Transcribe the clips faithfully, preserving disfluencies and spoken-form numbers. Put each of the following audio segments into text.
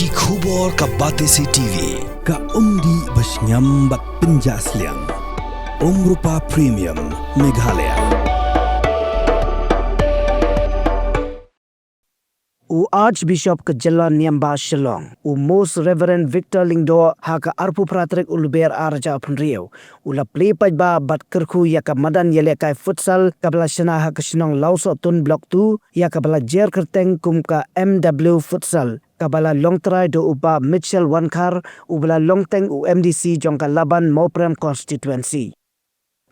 Ki khubor ka Batesi T V, ka umdih ba shngiam bad pynjah sliang. Umrupa Premium, Meghalaya. U Archbishop ka jylla niam ba Shillong, u Most Reverend Victor Lyngdoh, ha ka arphew phra tarik u Lber ar hajar arphew hynriew, u la plie paidbah bad kyrkhu ïa ka madan ïalehkai futsal kaba la shna ha ka shnong Lawsohtun Block two, ïa kaba la jer kyrteng kum ka M W Futsal, kaba la long trai da u Bah Mitchell Wankhar, uba la long teng u M D C jong ka Laban Mawprem Constituency.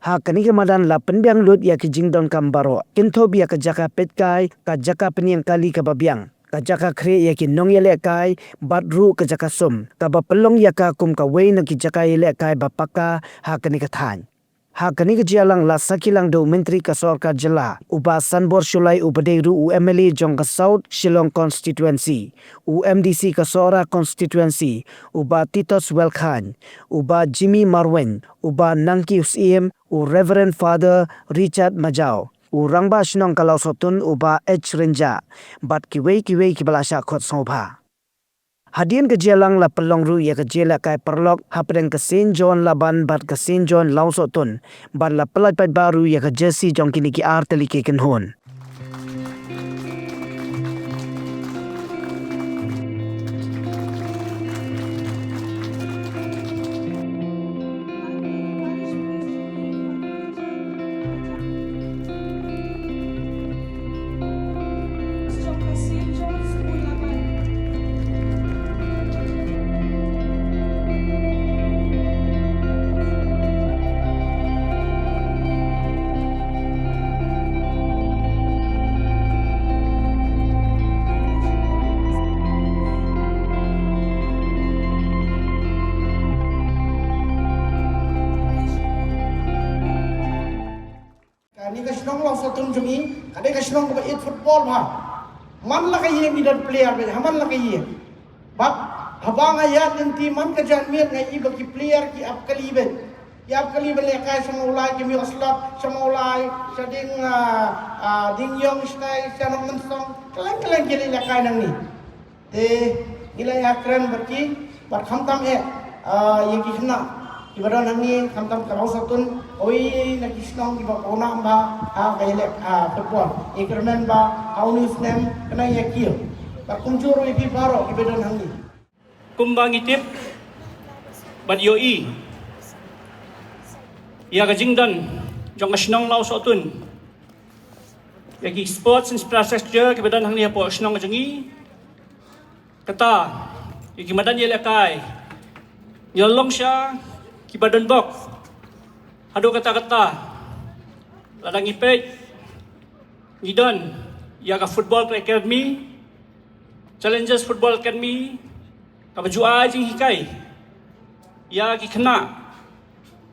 Ha kane ka madan la pynbiang lut ïa ki jingdonkam baroh, kynthup ïa ka jaka peitkai, ka jaka pynïeng kali kaba biang, ka jaka khrieh ïa ki nongïalehkai, bad ruh ka jaka sum, kaba pynlong ïa ka kum kawei na ki jaka ïalehkai ba paka ha kane ka thaiñ. Ha kane ka jingïalang la sakhi lang da u Myntri ka sorkar jylla, u Bah Sanbor Shullai, uba dei ruh u M L A jong ka South Shillong Constituency, u M D C ka Sohra Constituency, u Bah Titus Welkhan, u Bah Jimmy Marwein, u Bah Nangki Syiem, u Reverend Father Richard Majaw, u Rangbah Shnong ka Lawsohtun, u Bah H Rynjah, bad kiwei kiwei kiba la shah khot sngewbha. Hadien ka jingïalang la pynlong ruh ïa ka jingïalehkai paralok hapdeng ka Saint John Laban bad ka Saint John Lawsohtun, bad la pyllait paidbah ruh ïa ka jersey jong kine ki ar tylli ki kynhun. Kane ka shnong Lawsohtun jong ngi, ka dei ka shnong kaba ïeit football bha. Man la ka ïing ngi don player beit, ha man la ka ïing. Bad haba nga ïaid lynti man ka janmiet nga ïohi ba ki player ki ap kali beit. Ki ap kali ban lehkai sha Mawlai, ki mih slot sha Mawlai, sha Dieng, ah, ah, Dieng Ïong, shatai sha Nongmynsong. Kylleng kylleng ki lehkai nangne. Te ngi la ïakren bad ki, bad khamtam eh, ah, ïa ki khynnah kiba don hangne, khamtam ka Lawsohtun, kawei na ki shnong kiba pawnam bha ha ka ïaleh, ah, football. Ngi kyrmen ba ha une u snem kane ïa ki. Bad kumjuh ruh ïa phi baroh kiba don hangne. Kumba ngi tip bad ïohi ïa ka jingdon jong ka shnong Lawsohtun, ïa ki sports infrastructure kiba don hangne hapoh shnong jong ngi. Kata, ïa ki madan ïalehkai, ngi la long sha kiba donbok. Haduh katta katta, lada ngi peit, ngi don ïa ka football academy, Challengers Football Academy, kaba ju ai jinghikai ïa ki khynnah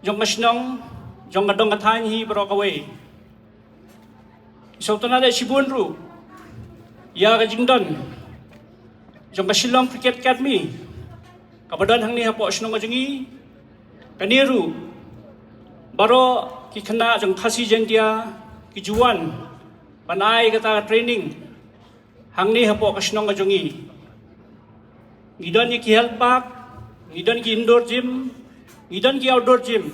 jong ka shnong, jong ka dong ka thaiñ hi baroh kawei. Sngewtynnat shibun ruh ïa ka jingdon jong ka Shillong Cricket Academy kaba don hangne hapoh shnong jong ngi. Kane ruh baroh ki khynnah jong Khasi Jaiñtia ki ju wan ban ai kata ka training hangne hapoh ka shnong jong ngi. Ngi don ïa ki health park, ngi don ki indoor gym, ngi don ki outdoor gym.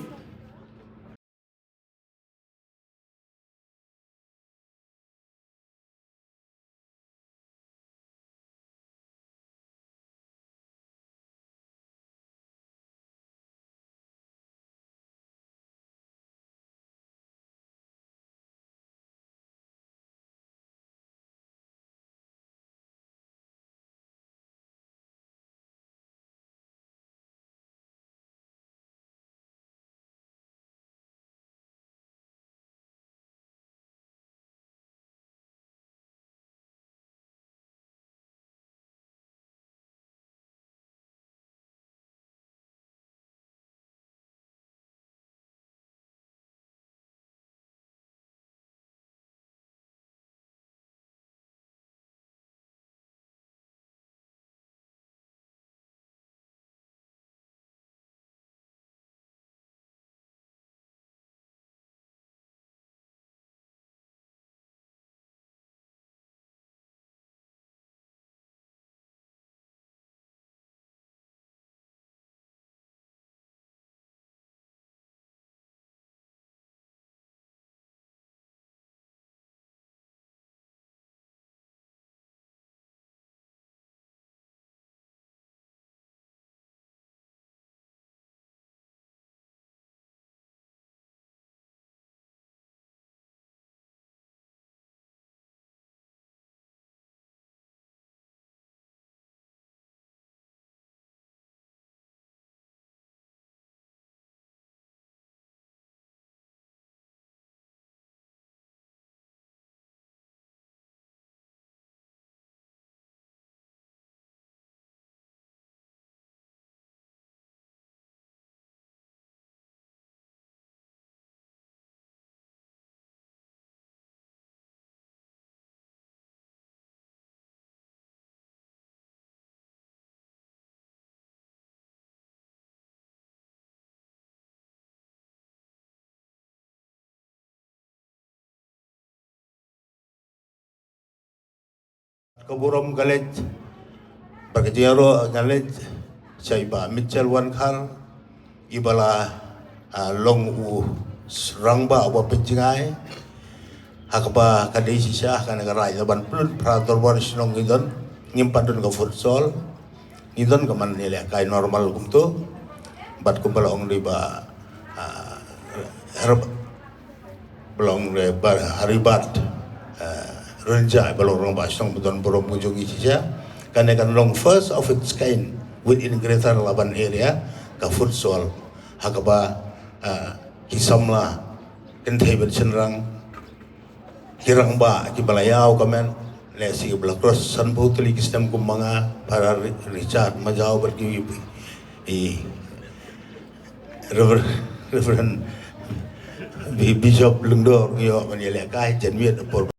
Ka burom ka leit, ba ka jingïaroh ka leit sha i Bah Mitchell Wankhar, i ba la, ah, long u rangbah uba pynjngai. Ha kaba ka dei shisha kane ka raid, la ban pynlut phra dorbar shnong ngi don, ngim pat don ka futsal, ngi don ka man ïalehkai normal kumto. Bad kumba la ong dei ba, ah, her-, ba long re ba Haribat, eh, Rynjah ba long rangbah shnong ba don burom ka jong ngi shisha. Kane kan long first of its kind within Greater Laban area, ka futsal. Ha kaba, eh, ki samla kynthei bad shynrang, ki rangbah kiba la ïaw ka met, lehse kiba la cross sanphew tylli ki snem kum ma nga, para Ri-, Richard Majaw bad ki, i Rever-, Reverend Bi-, Bishop Lyngdoh ruh ïoh ban ïalehkai janmiet ha por.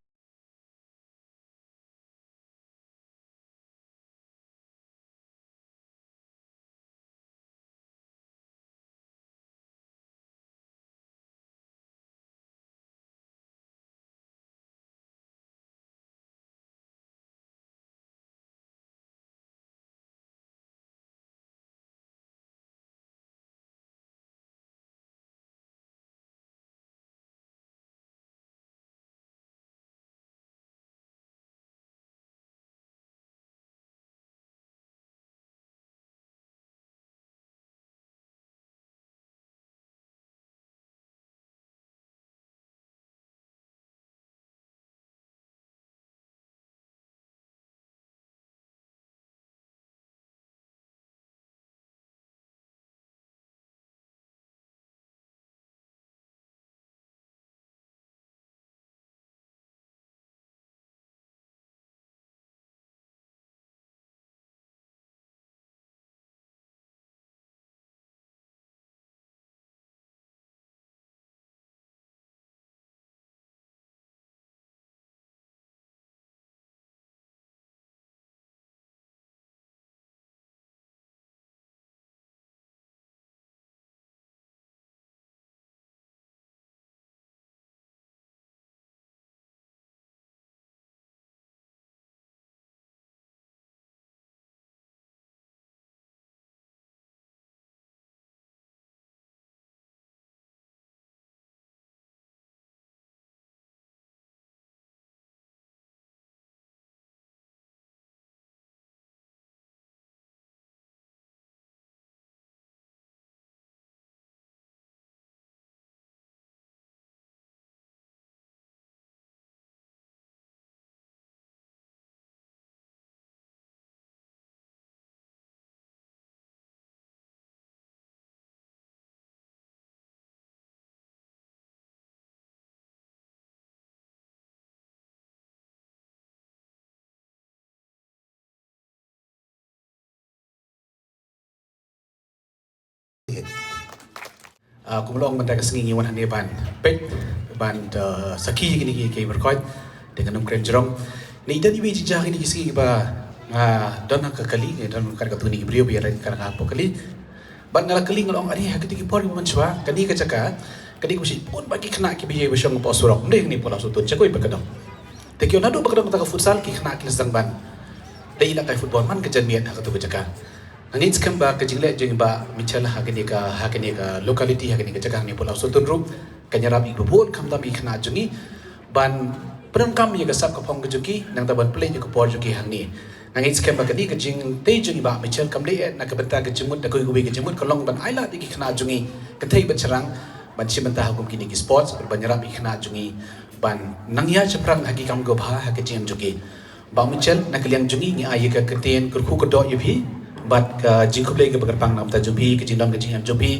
Ah, kumba long mynta ka sngi ngi wan hangne ban peit, ban, ah, sakhi kine ki, ki bor khoit, te ngan ym kren jrong. Ngi don iwei i jingjia kine ki sngi ba nga don ha ka kali, ngi don kat katto katne ki briew ba ïa ren kat ha ka por kali. Bad nga la kylli nga la ong, are ha kito ki por kiba mynshuwa, kane ka jaka ka dei kaba shait bun bha ki khynnah kiba ïa ba shong hapoh surok, ym dei hangne hapoh Lawsohtun, sha kawei pat ka dong. Te ki ong naduh ba ka dong kata ka futsal ki khynnah ki la sdang ban leh ïalehkai football man ka janmiet ha kato ka jaka. Nga ngeit skhem ba ka jingleh jong i Bah Mitchell ha kane ka, ha kane ka locality, ha kane ka jaka hangne hapoh Lawsohtun ruh kan ïarap ïa kiba bun khamtam ïa ki khynnah jong ngi ban pyndonkam ïa ka sap ka phong ka jong ki, nangta ban pynleit ïa ka por jong ki hangne. Nga ngeit skhem ba kane ka jingtei jong i Bah Mitchell kam dei eh na ka bynta ka jingmut da kawei kawei ka jingmut, ka long ban ailad ïa ki khynnah jong ngi kynthei bad shynrang ban shim bynta ha kum kine ki sports, ban ïarap ïa ki khynnah jong ngi ban nang ïaid shaphrang ha ki kam kiba bha ha ka jingim jong ki. Bah Mitchell, na ka liang jong ngi ngi ai ïa ka ktien kyrkhu kyrdoh ïa phi bad ka jingkhublei kaba kyrpang na ka bynta jong phi, ka jingdon ka jingem jong phi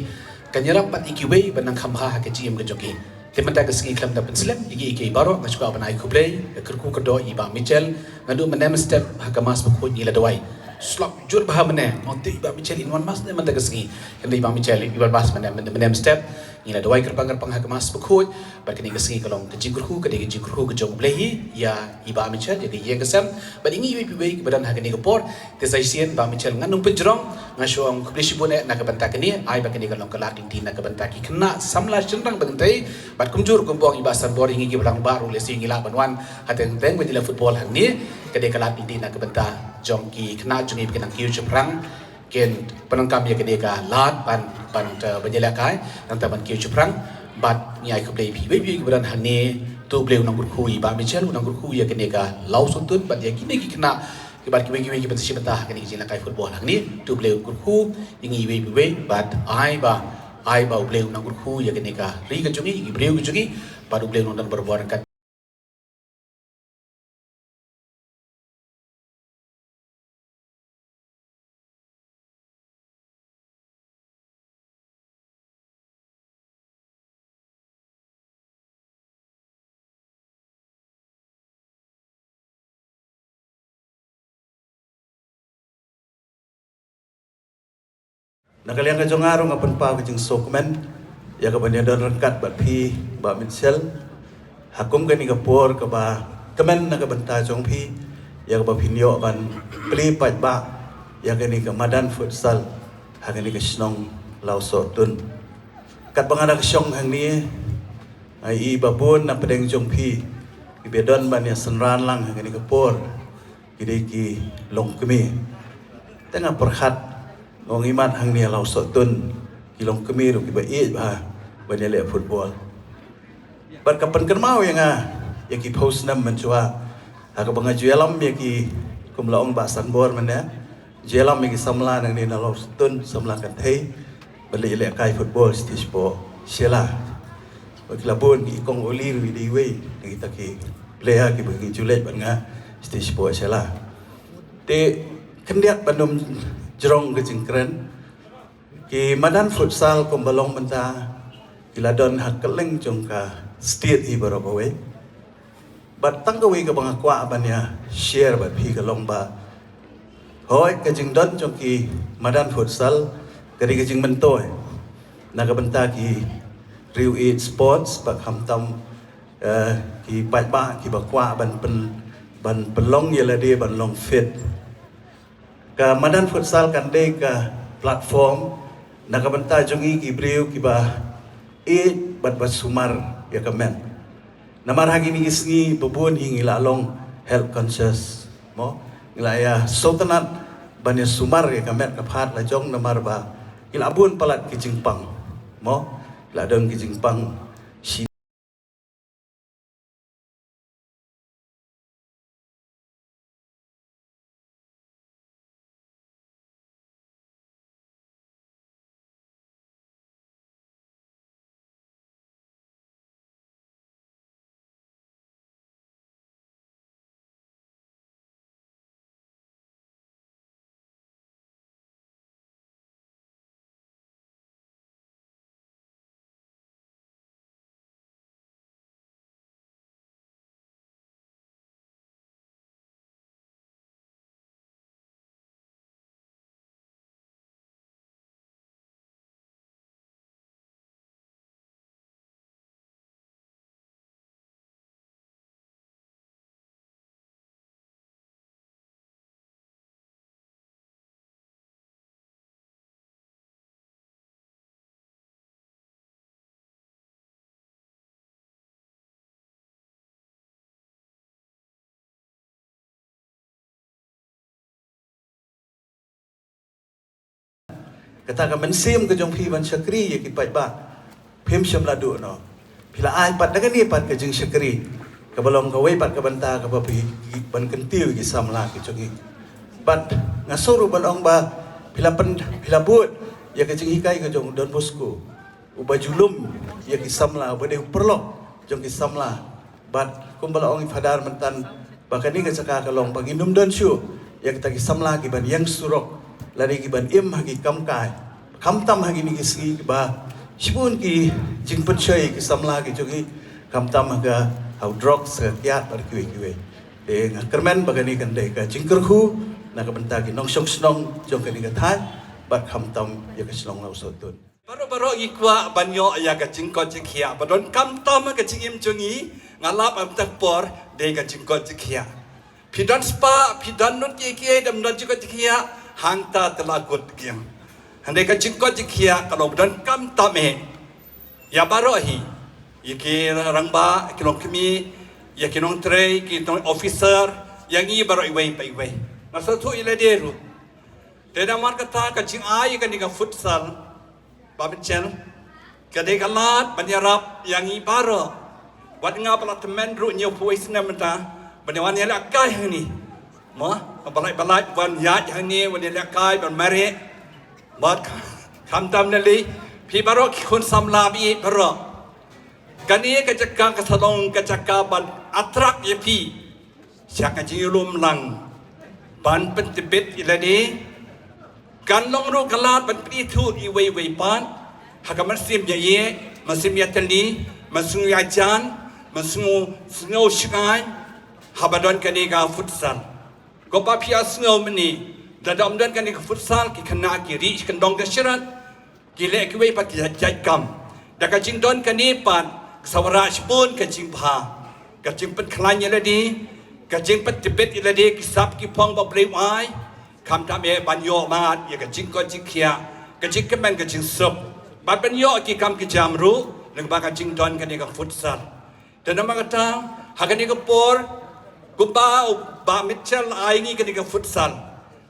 kan ïarap bad ïa kiwei ban nang kham bha ha ka jingim ka jong ki. Te mynta ka sngi khlem da pynslem ïa ki, ïa ki baroh, nga sngewkwah ban ai khublei, ka kyrkhu kyrdoh ïa i Bah Mitchell. Naduh mynne mynstep ha ka Mass Bakhuid ngi la duwai slap jur bha mynne, nga ong te i Bah Mitchell in wan Mass ne mynta ka sngi. Hynrei i Bah Mitchell i wan Mass mynne, mynne, mynne mynstep. Ngi la duwai kyrpang kyrpang ha ka Mass Bakhuid bad kane ka sngi ka long ka jingkyrkhu, ka dei ka jingkyrkhu ka jong U Blei ïa i Bah Mitchell, ïa ka ïing ka sem bad ïa ngi iwei pa iwei kiba don ha kane ka por. Te sa shisien Bah Mitchell, ngan ym pynjrong, nga shu ong khublei shibun eh na ka bynta kane, ai ba kane ka long ka lad lynti na ka bynta ki khynnah samla shynrang ba kynthei bad kumjuh kumjuh i Bah Sanbor, ïa ngi kiba lang baroh lehse ngi lah ban wan ha teng teng ba ngi leh football hangne. Ka dei ka lad lynti na ka bynta jong ki khynnah jong ngi ba ki nang kiew shaphrang, kin pyndonkam ïa kane ka lad ban, ban, eh, ban ïalehkai, nangta ban kiew shaphrang. Bad ngi ai khublei ïa phi iwei pa iwei kiba don hangne. To U Blei un nang kyrkhu ïa i Bah Mitchell, un nang kyrkhu ïa kane ka Lawsohtun bad ïa kine ki khynnah kiba, kiwei kiwei kiba sa shim bynta ha kane ka jingïalehkai football hangne. To U Blei un kyrkhu ïa ngi iwei pa iwei bad ai ba, ai ba U Blei un nang kyrkhu ïa kane ka ri ka jong ngi, ïa ki briew ka jong ngi, bad U Blei un nang don barabor ryngkat. Na ka liang ka jong nga ruh nga pynpaw ka jingsngewkmen ïa ka ban ïadon ryngkat bad phi Bah Mitchell ha kum kane ka por kaba kmen na ka bynta jong phi, ïa kaba phin ïoh ban plie paidbah ïa kane ka madan futsal ha kane ka shnong Lawsohtun. Katba nga da ka shong hangne, nga i ba bun na pdeng jong phi kiba don ban ïa synran lang ha kane ka por ki dei ki longkmie. Te nga pyrkhat, nga ong imat hangne ha Lawsohtun ki longkmie ruh kiba ïeit bha ban ïaleh football. Bad ka pynkynmaw ïa nga ïa ki phew snem mynshuwa ha kaba nga ju ïalam ïa ki, kum la ong Bah Sanbor mynne, ju ïalam ïa ki samla nangne na Lawsohtun, samla kynthei, ban leit ïalehkai football sha shapoh Shella. Bad ki la bun, i Kong Oli ruh i dei iwei na kita ki player kiba ngi ju leit bad nga sha shapoh Shella. Te khyndiat ban ym jrong ka jingkren, ki madan futsal kumba long mynta ki la don ha kylleng jong ka state hi baroh kawei. Bad tang kawei kaba nga kwah ban ïa share bad phi ka long ba, hooid, ka jingdon jong ki madan futsal ka dei ka jingmyntoi na ka bynta ki riew ïeit sports, bad khamtam, eh, ki paidbah kiba kwah ban pyn, ban pynlong ïa lade ban long fit. Ka madan futsal kan dei ka platform na ka bynta jong ngi ki briew kiba ïeit bad ba sumar ïa ka met. Namar ha kine ki sngi ba bun hi ngi la long health conscious, mo, ngi la ïa sngewtynnat ban ïa sumar ïa ka met ka phad la jong, namar ba ngi la bun palat ki jingpang, mo, ngi la don ki jingpang shi Kata ka mynsiem ka jong phi ban shakri ïa ki paidbah, phim shym la duh noh. Phi la ai pat da kane pat ka jingshakri kaba long kawei pat ka bynta kaba phi ban kyntiew ïa ki samla ki jong ngi. Bad nga sngew ruh ban ong ba phi la pyn, phi la bud ïa ka jinghikai ka jong Don Bosco, uba ju lum ïa ki samla, uba dei u paralok jong ki samla. Bad kumba la ong i Phadar mynta, ba kane ka jaka ka long ba ngin ym don shuh ïa kita ki samla kiban ïeng surok lane kiban im ha ki kam kai, khamtam ha kine ki sngi kiba shibun ki jingpynshoi ki samla ki jong ngi, khamtam ha ka, ha u drugs, ha ka kiad bad kiwei kiwei. Te nga kyrmen ba kane kan dei ka jingkyrkhu na ka bynta ki nongshong shnong jong kane ka thaiñ bad khamtam ïa ka shnong Lawsohtun. Baroh baroh ngi kwah ban ïoh ïa ka jingkoit jingkhiah. Ba donkam tam ha ka jingim jong ngi, nga lap mynta ka por, dei ka jingkoit jingkhiah. Phi don spah, phi don nud kiei kiei, ym don jingkoit jingkhiah, hangta te la kut kiang. Hynrei ka jingkoit jingkhiah, ka long ba donkam tam eh. Ïa baroh hi. Ïa ki rangbah, ki longkmie, ïa ki nongtrei, ki nong officer, ïa ngi baroh iwei pa iwei. Nga sngewthuh ïa lade ruh. Te namar kata ka jingai ïa kane ka futsal, Bah Mitchell, ka dei ka lad ban ïarap ïa ngi baroh. Wat nga ba la tymmen ruh hynñiewphew wei snem mynta, ban ïa wan ïalehkai hangne. Mo, ba lait ba lait wan ïaid hangne, wan ïalehkai, ban mareh. Bad khamtam na lei, phi baroh ki khun samla ba ïeit baroh. Kane ka jaka ka sa long ka jaka ban attract ïa phi. Sha ka jingïalum lang ban pyntbit ïa lade. Kan long ruh ka lad ban pynithuh ïa iwei iwei pat ha ka mynsiem ïa ïeh, mynsiem ïa tylli, mynsngew ïajan, mynsngew, sngew shngaiñ haba don kane ka futsal. Ko pa phi ïa sngew mynne, lada ym don kane ka futsal, ki khynnah ki rieh kyndong ka shrat. Ki leh kiwei pat ki jait kam. Da ka jingdon kane pat, ka sa wanrah shibun ka jingbha, ka jingpynkhlaiñ ïa lade, ka jingpyntbit ïa lade, ki sap ki phong ba U Blei u ai. Khamtam eh ban ïoh mad ïa ka jingkoit jingkhiah, ka jingkmen ka jingsuk. Bad ban ïoh ki kam ki jam ruh, lyngba ka jingdon kane ka futsal. Te namar kata, ha kane ka por, kumba u Bah Mitchell ai ngi kane ka futsal.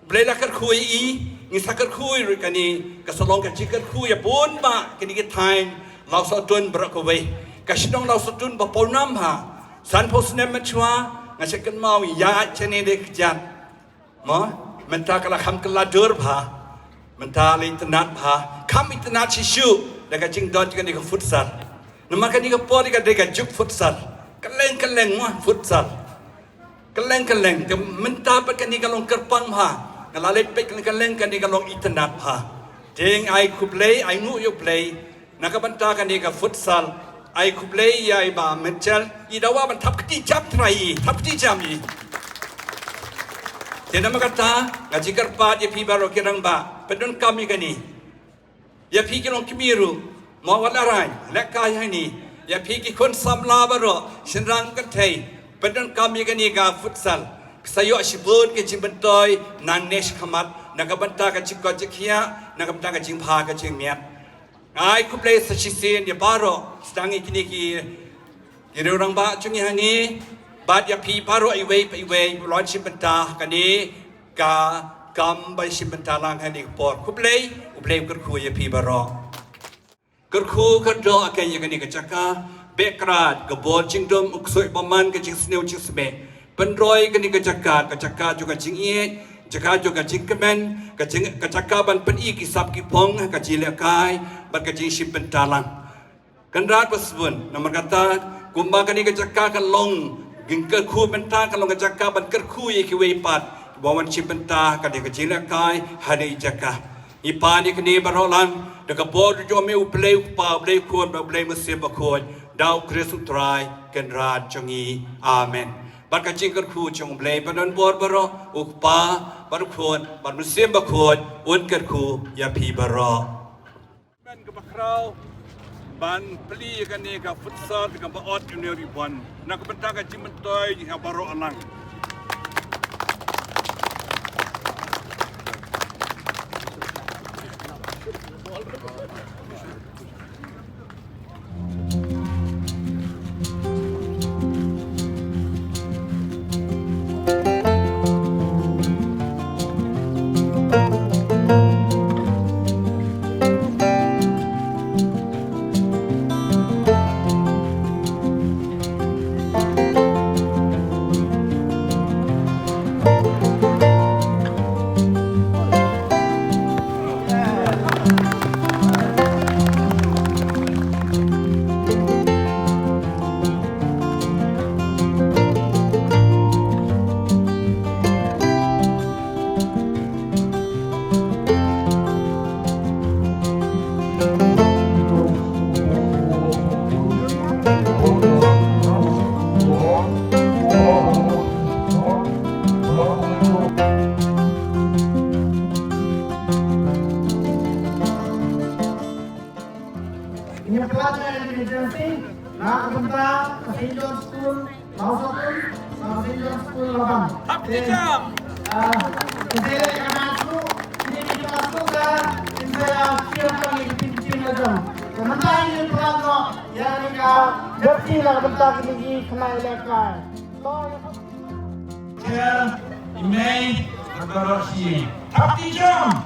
Blei la kyrkhu ïa i, ngi sa kyrkhu ïa ruh kane, ka sa long ka jingkyrkhu ïa bun bah kine ki thaiñ Lawsohtun baroh kawei. Ka shnong Lawsohtun ba paw nam ha. Sanphew snem mynshuwa, nga shu kynmaw ïa kane de kjat. Mo, mynta ka la kham kylla dur bha. Mynta la itynnad bha. Kham itynnad shisha da ka jingdon jong kane ka futsal. Namar kane ka por ka dei ka juk futsal. Kylleng kylleng mo futsal. Kylleng kylleng. Te mynta pat kane ka long kyrpang bha. Nga la leit peit kylleng kylleng kane ka long itynnad bha. Te ai khublei, ai nguh ïa U Blei. Na ka bynta kane ka futsal, ai khublei ïa i Bah Mitchell, i dawa ban thap kti jam trai i, thap kti jam i. Te namar kata, nga jingkyrpad ïa phi baroh ki rangbah, pyndonkam ïa kane. Ïa phi ki longkmie ruh, mo wat la rang, lehkai hangne. Ïa phi ki khun samla baroh, shynrang kynthei, pyndonkam ïa kane ka futsal. Ka sa ïoh shibun ka jingmyntoi, nangne shakhmat, na ka bynta ka jingkoit jingkhiah, na ka bynta ka jingbha ka jingmiat. Ai khublei sa shisien ïa baroh, sdang ïa kine ki, ki riew rangbah jong ngi hangne, bad ïa phi baroh iwei pa iwei, ba la wan shim bynta ha kane ka kam ba shim bynta lang ha kane ka por. Khublei, U Blei u kyrkhu ïa phi baroh. Kyrkhu kyrdoh ïa kane ka jaka, Bah Krat, ka bor jingdum, u ksuid bymman, ka jingsniew jingsmeh. Pynroi kane ka jaka, ka jaka jong ka jingïeit, jaka jong ka jingkmen, ka jing, ka jaka ban pyni ki sap ki phong, ka jinglehkai, bad ka jingshim bynta lang. Kynrad ba sbun, namar kata, kumba kane ka jaka ka long, jingkyrkhu bynta ka long ka jaka ban kyrkhu ïa kiwei pat, ba wan shim bynta, ka dei ka jinglehkai, ha kane ka jaka. Ngi pan ïa kane baroh lang, da ka bor jong me U Blei U Kpa, U Blei U Khun, U Blei Mynsiem Bakhuid, da U Khrist U Trai, Kynrad jong ngi. Amen. Bad ka jingkyrkhu jong U Blei ba don bor baroh, U Kpa, bad U Khun, bad Mynsiem Bakhuid, un kyrkhu ïa phi baroh. Ban kaba khraw, ban plie ïa kane ka futsal, kaba ot ïa une u ribbon. Na ka bynta ka jingmyntoi jong ngi baroh lang. Khlad na emergency na ka bynta ka Saint John School Mawsakun, na ka Saint John School Labang. Te, ah, te ka na su, ni ki ka su ka, in sa ya ki ka ni ki ki na jong. Ka mynta ni khlad no, ya ni ka, jersey na ka bynta ki ni ki khlad ïalehkai. Chair, i mei, ka baroh shi. Hap ki jam.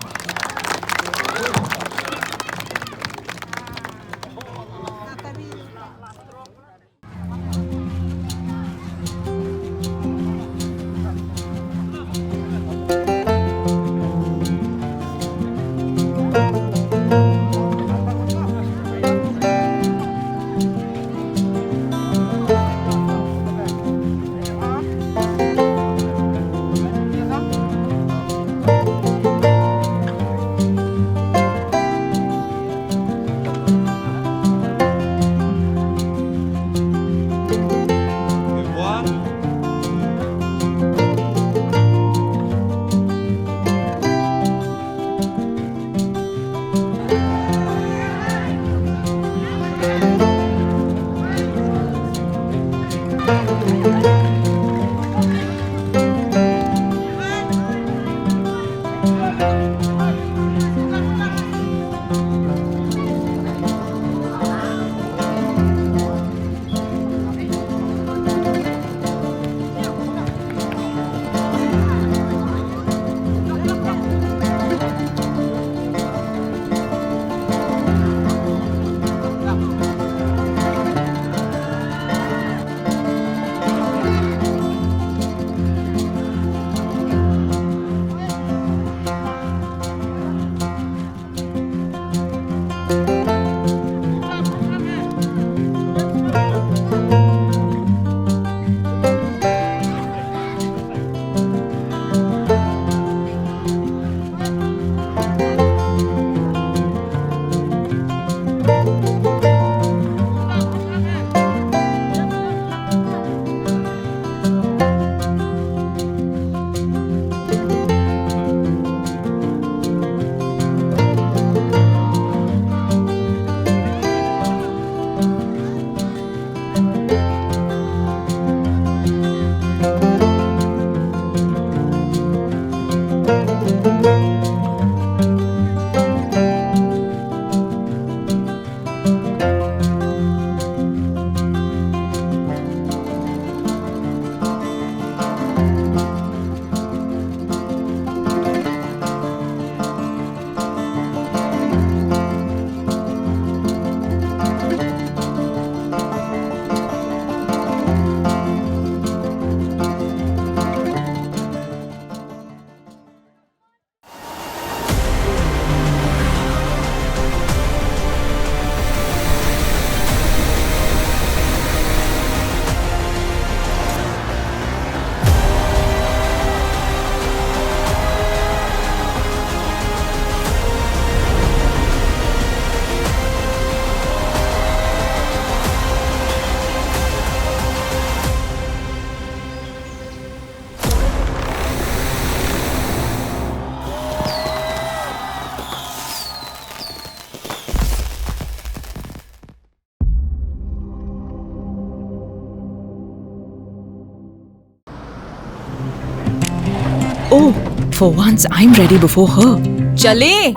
Oh, for once I'm ready before her. चले।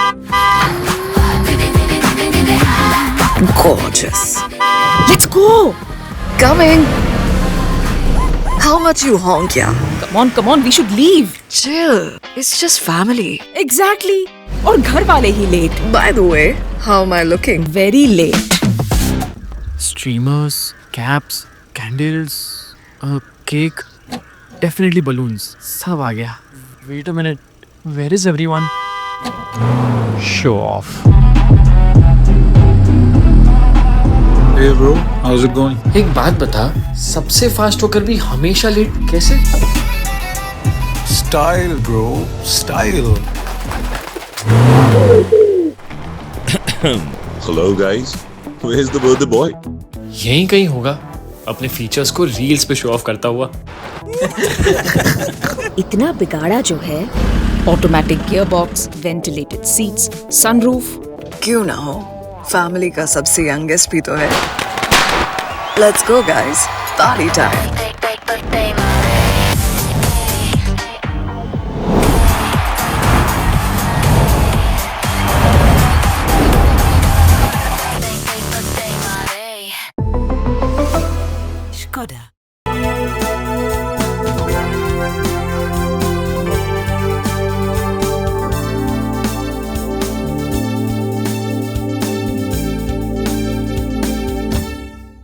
Gorgeous. Let's go. Coming. How much you honk, yeah? Come on, come on, we should leave. Chill. It's just family. Exactly. और घर वाले ही late. By the way, how am I looking? Very late. Streamers, caps, candles, a cake, definitely balloons. सब आ गया. Wait a minute. Where is everyone? Show off. Hey bro, how's it going? एक बात बता, सबसे फास्ट होकर भी हमेशा लेट कैसे? Style bro, style. Hello guys, where's the birthday boy? यहीं कहीं होगा, अपने फीचर्स को रील्स पे शो ऑफ करता हुआ. इतना बिगाड़ा जो है. Automatic gearbox, ventilated seats, sunroof. क्यों ना हो, फैमिली का सबसे यंगेस्ट भी तो है। Let's go guys, party time. Skoda.